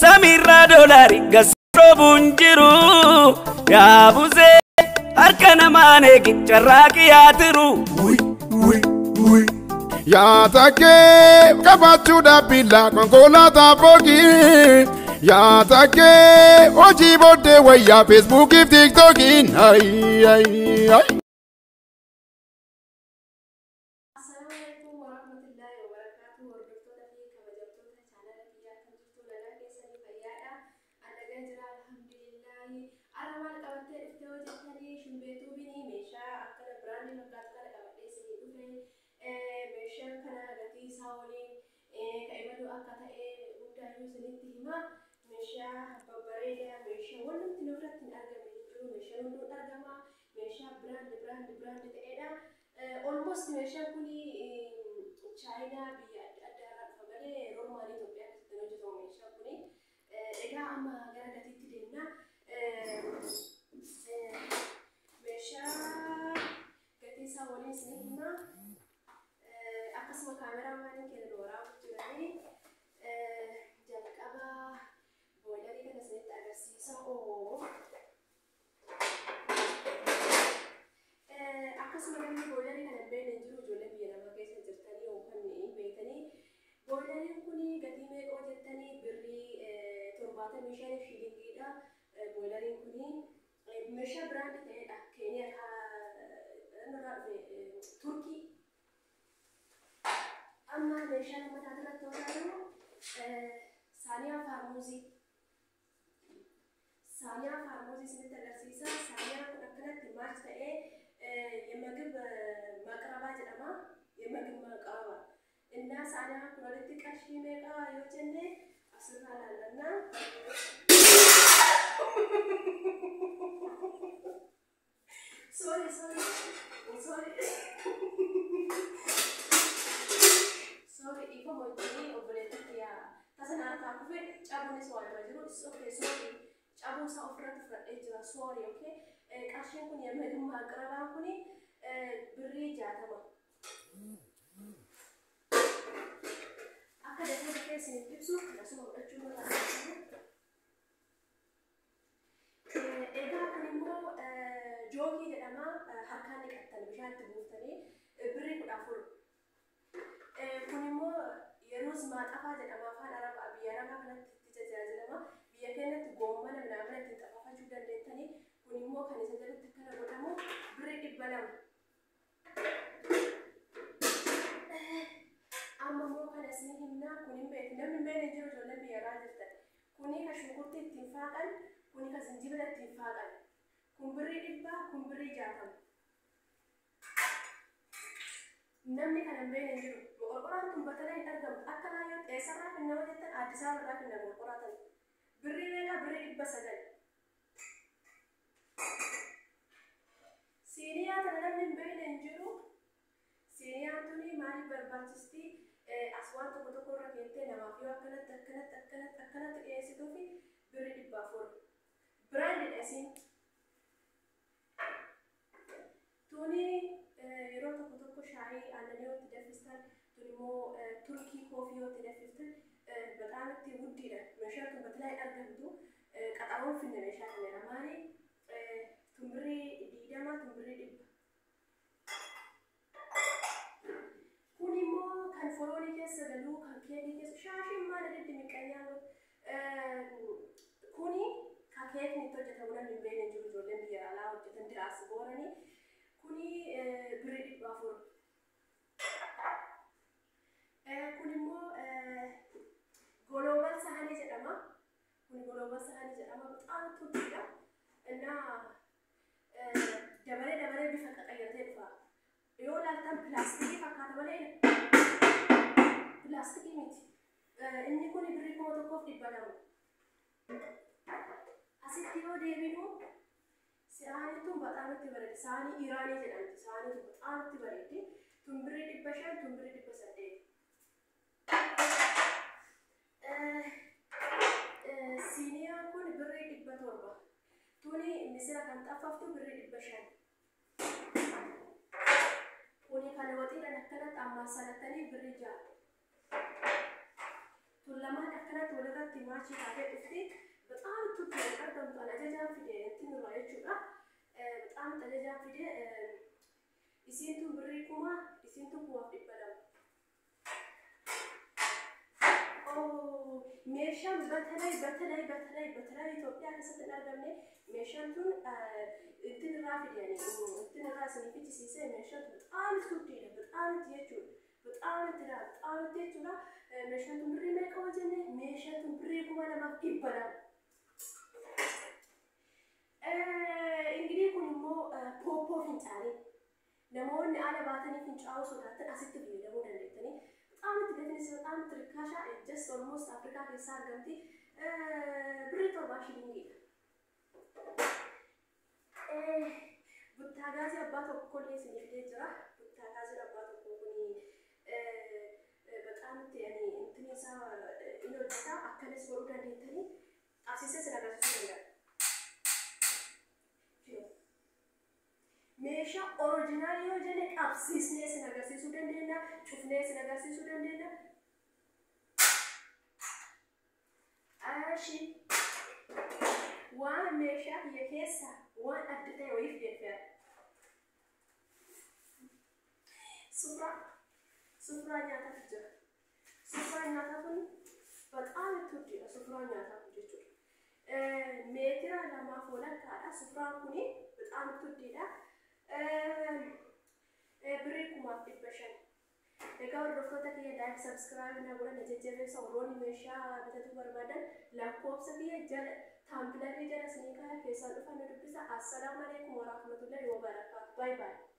Samiirraa doolaari gasroobuun jiru yaa buzee harka namaan eegi carraaqii yaa tiru. Yaa takkee qabaachuudhaaf billaa konkolaataa foogii. Yaa takkee hojii booddee wayyaa feesbuukiif tiiktookiin. Assalamualaikum warahmatullahi wabarakatuh. Hordoftoota fi kabajamtoota chaanala kiyyaa, kan jirtu nagaa keessanii fayyaadha. Ani jira, alhamdulillahi. Ara maal qabattee dhuftee hojjettanii shimbeetuubinii meeshaa akkana brand fakkaatu kana qabadhee isinii dhufe. Meeshaan kana gatii isaa waliin kan imalu akka ta'e hundaayyuu isinitti hima. Meeshaa babbareedaa, meeshaa wanti nurratti hin argamne hin jiru. Meeshaan hunduu argama. Meeshaa brand brand brand ta'edha. Almost meeshaan kun Chaayinaa biyya adda addaa irraa dhufa malee normal Itoophiyaa keessatti hojjetamu meeshaan kun. Egaa amma gara gatiitti deemna. Meeshaa gatii isaa waliin isin hima. Akkasuma kaameraamaaniin keenya nu waraabuuf jiranii jalqaba boiler kana isinitti agarsiisa. Oo. Akkasuma namni boiler kana hin beekne hin jiru, ijoollee biyya namaa keessa jirtanii yookaan hin beektanii. Boileriin kun gatii meeqa jettanii, birrii 75 shilingiidha. Boileriin kun meeshaa brand ta'edha. Keeniyaa irraa dhufe, Turkii. Amma meeshaa lammataa irratti ilaallu saaniyaa faarmuuzii. Saaniyaa faarmuuzii isinitti agarsiisa. Saaniyaan kun akkanatti match ta'ee የምግብ ማቅረባ jedhama. የምግብ ማቅረባ እና saaniyaan kun walitti qarshii meeqa yoo jenne asirraa ilaallanna. Sorry, sorry, sorry. Sorry, dhiifama wajjinii obboleettitti yaa tasa harkaa kufe, cabuunis waan irra jiru. It's okay, sorry. Cabuu isaa ofirratti fudhadhee jira. Sorry, okay. Qarshiin kun የምግብ ማቅረባን kun birrii 60. Akka dafee dafee isiniif ibsu akkasuma fudhachuu barbaada. Egaa kun immoo joogii jedhama. Harkaan dhiqattan, bishaan itti buuftanii, birrii 14. Kun immoo yeroos maaxafaa jedhama, afaan arabaa biyya arabaa kanatti itti tajaajilama. Biyya keenyatti goommana minaamin ittiin xafaafachuu dandeettanii. Kun immoo kan isa jalatti akkana godhamu birrii 200. Amma immoo kana isin himnaa, kun hin beekne namni hin beekne jiru, ijoolleen biyya irraa jirtan. Kuni kan shunkurtii ittiin faaqan, kuni kan zinjibila ittiin faaqan. Kun birrii 100, kun birrii 60. Namni kana hin beekne hin jiru. Moqorqoraan tun batalaa hin argamtu. Akka laayyoo eessarraa finna yoo jettan, Addis Ababa irraa finna moqorqoraa tana. Birrii meeqa? Birrii 900. Siiniyaa tana namni hin beekne hin jiru. Siiniyaan tuni maaliif barbaachisti? As waan tokko tokko irra keettee namaaf yoo akkanatti akkanatti akkanatti akkanatti dhiyeessituufi, birrii 400. Brandidha isiin. Tuni yeroo tokko tokko shaayii aannanii yoo itti danfistan, tun immoo Turkii coffee yoo itti danfiftan በጣም itti guddiidha. Meeshaan tun batalaa hin argamtu. Qaxaroon finne meeshaa kana lamaanii. Tun birrii 20, tun birrii 100. Kun immoo kan foroonii keessa galuu, kan keekii keessa shaashiin maal irratti miqqanyaa. Kuni kan keekni itti hojjetamu, namni hin beekne hin jiru, ijoolleen biyya alaa hojjetan diraas booranii. Kuni birrii 400. Kun immoo global sahanii jedhama. Kun global sahanii jedhama. በጣም turkiidha. እና dabaree dabaree bifa qaqayyaratee dhufa. Yoo ilaaltan pilaastikii fakkaata malee pilaastikii miti. Inni kun birrii 1200. Asitti yoo deebinu saanii tun በጣም itti bareeddi. Saanii Iraanii jedhamti. Saanii tun በጣም itti bareeddi. Tun birrii 500, tun birrii 800. Siiniyaan kun birrii 700. Tuni misira kan xaffaftu birrii 500. Kuni kan waxiidhaan akkanatti ammaasalattanii birrii 6. Tun lamaan akkanatti walirratti match Maachii taatee dhufti. Bexaam itti argamtu an ajajaan fide itti nurraa jechuudha. Bexaam itti ajajaan fide isiin tun birrii 1000, isiin tun 1200. Meeshaan በተለይ በተለይ በተለይ በተለይ Itoophiyaa keessatti hin argamne meeshaan tun ittiin irraa fidanii ittiin irraa isinii fichisiisee meeshaan tun bexaam itti guddiidha. Bexaam itti jechuudha. Bexaam itti bexaam itti jechuudha. Meeshaan tun birrii meeqa hojjenne? Meeshaan tun birrii 2200. Ingilii kun immoo pooppoo fincaanii namoonni ala baatanii fincaa'uu sodaatan asitti fayyadamuu dandeettanii. Bexaam itti gatiin isaa bexaam itti rikkaasha, just almost Afrikaa keessaa argamti. Birrii 7 shilingiidha. Buttaagaazii abbaa tokkollee isinii fidee jira. Buttaagaaziin abbaa tokko kuni bexaam itti intini isaa inni hojjeta akkanas godhuu dandeettanii qabsiisee isin agarsiisuu danda'a. Meeshaa original yoo jenne qabsiisnee isin agarsiisuu dandeenya, cufnee isin agarsiisuu dandeenya. Ashi waan meeshaa kiyya keessaa waan adda ta'e wayii fidee Sufraa sufraa nyaataatu jira. Sufraa nyaataa kun bexaam itti guddiidha. Sufraa nyaataa kun jechuudha. Meetira lamaaf walakkaadha. Sufraan kuni bexaam itti guddiidha. Birrii 1500. Egaa hordoftoota kiyya, like, subscribe na godhan, jajjabeessa. Warroonni meeshaa bitachuu barbaadan lakkoofsa kiyya jala thumbnail jala isinii kaaya, keessaan dhufan na dubbisa. Assalaamu alaikum warahmatullahi wabarakaatu. Bye bye.